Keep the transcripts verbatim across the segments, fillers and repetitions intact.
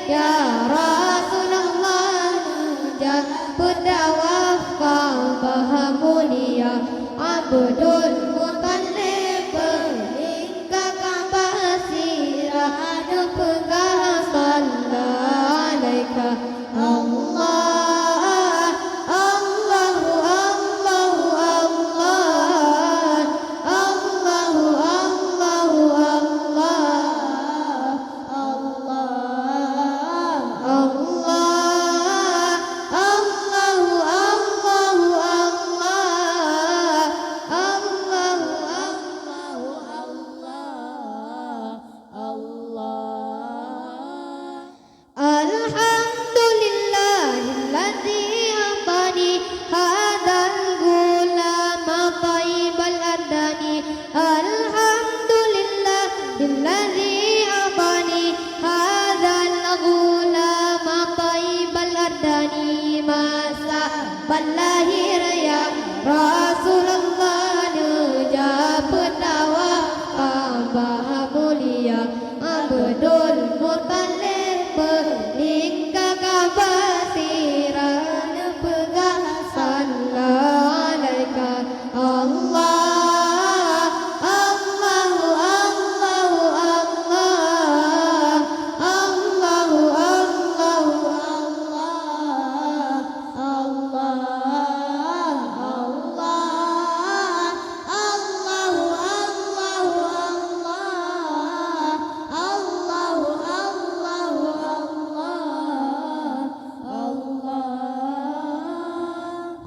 Ya Rasulullah, neujak peutawaf Ka'bah mulia, Abdul Muthalib peulingka Ka'bah sira, neupeugah, "Shalla 'alaika Allah, Allahu, Allahu, Allah, Allahu, Allahu, Allah." Allah, Allah, Allahu, Allahu, Allah. Allah, Allahu, Allah, Allah. Alhamdulillahilladzi a'tani hadzal ghulama thayyibal abdani. Alhamdulillahilladzi a'tani hadzal ghulama thayyibal abdani. Masa ban lahé ya Rasulullah, neujak peutawaf Ka'bah mulia, Abdul Muthalib peulingka Ka'bah sira, neupeugah, "Shalla 'alaika Allah, Allahu, Allahu, Allah, Allahu, Allahu, Allah." Allah, Allah, Allahu, Allahu, Allah, Allahu, Allahu, Allah, Allah.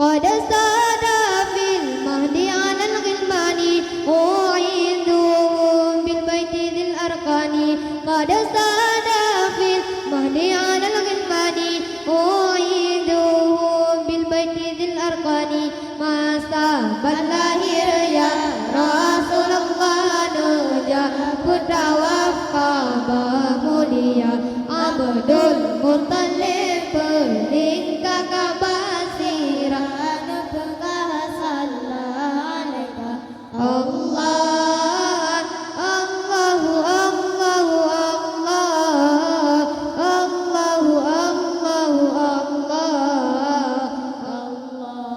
Qad sada fil mahdi 'alal ghilmani, u'idhuhum bil baiti dzil arkani. Qad sada fil mahdi 'alal ghilmani, u'idhuhum bil baiti dzil arkani. Masa ban lahé ya Rasulullah, neujak peutawaf Ka'bah mulia, Abdul Muthalib peulingka Ka'bah sira, neupeugah, "Shalla 'alaika Allah, Allahu, Allahu, Allah, Allahu, Allahu, Allah, Allah,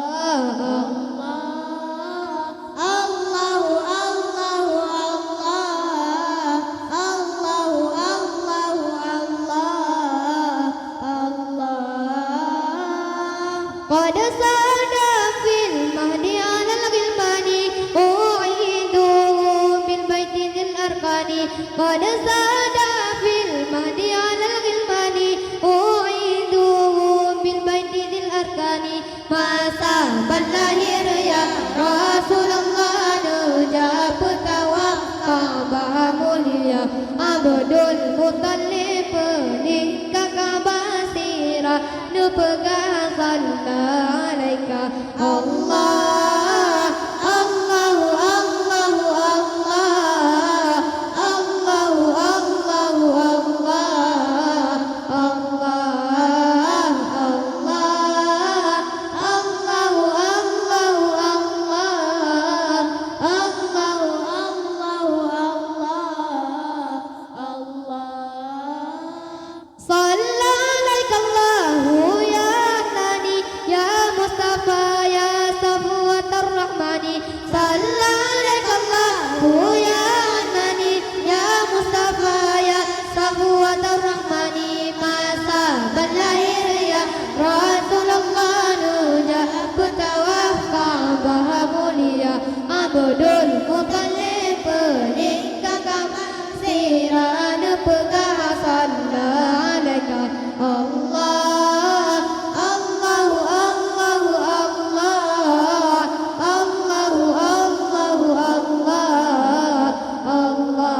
Allah, Allahu, Allahu, Allah, Allahu, Allahu, Allah, Allah." Qad sada fil mahdi 'alal ghilmani, u'idhuhum bil baiti dzil arkani. Qad sada fil mahdi 'alal ghilmani, u'idhuhum bil baiti dzil arkani. Masa ban lahé ya Rasulullah, neujak peutawaf Ka'bah mulia, Abdul Muthalib peulingka Ka'bah sira, neupeugah, "Shalla 'alaika Allah, Allahu, Allahu, Allah, Allahu, Allahu, Allah, Allah, Allah, Allahu, Allahu, Allah, Allahu, Allahu, Allah, Allah." Shalla 'alaikallahu ya Adnani, ya Mustafa, ya Safwatar Rahmani. Shalla 'alaikallahu ya Adnani, ya Mustafa, ya Safwatar Rahmani. Masa ban lahé ya Rasulullah, neujak peutawaf Ka'bah mulia, Abdul Muthalib peulingka Ka'bah sira, neupeugah, "Shalla 'alaika Allah, Allahu, Allahu, Allah, Allahu, Allahu, Allah, Allah, Allah,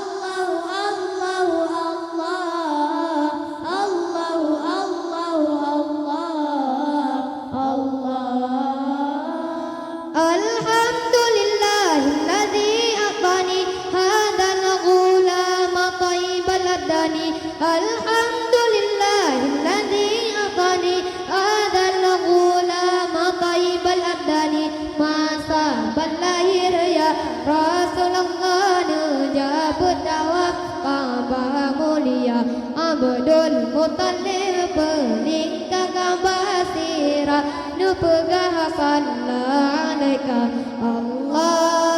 Allahu, Allahu, Allah, Allahu, Allahu, Allah, Allah." Alhamdulillah. Abdul Muttalib peulingka gamba sira, neupeugah, "Salla alaika Allah."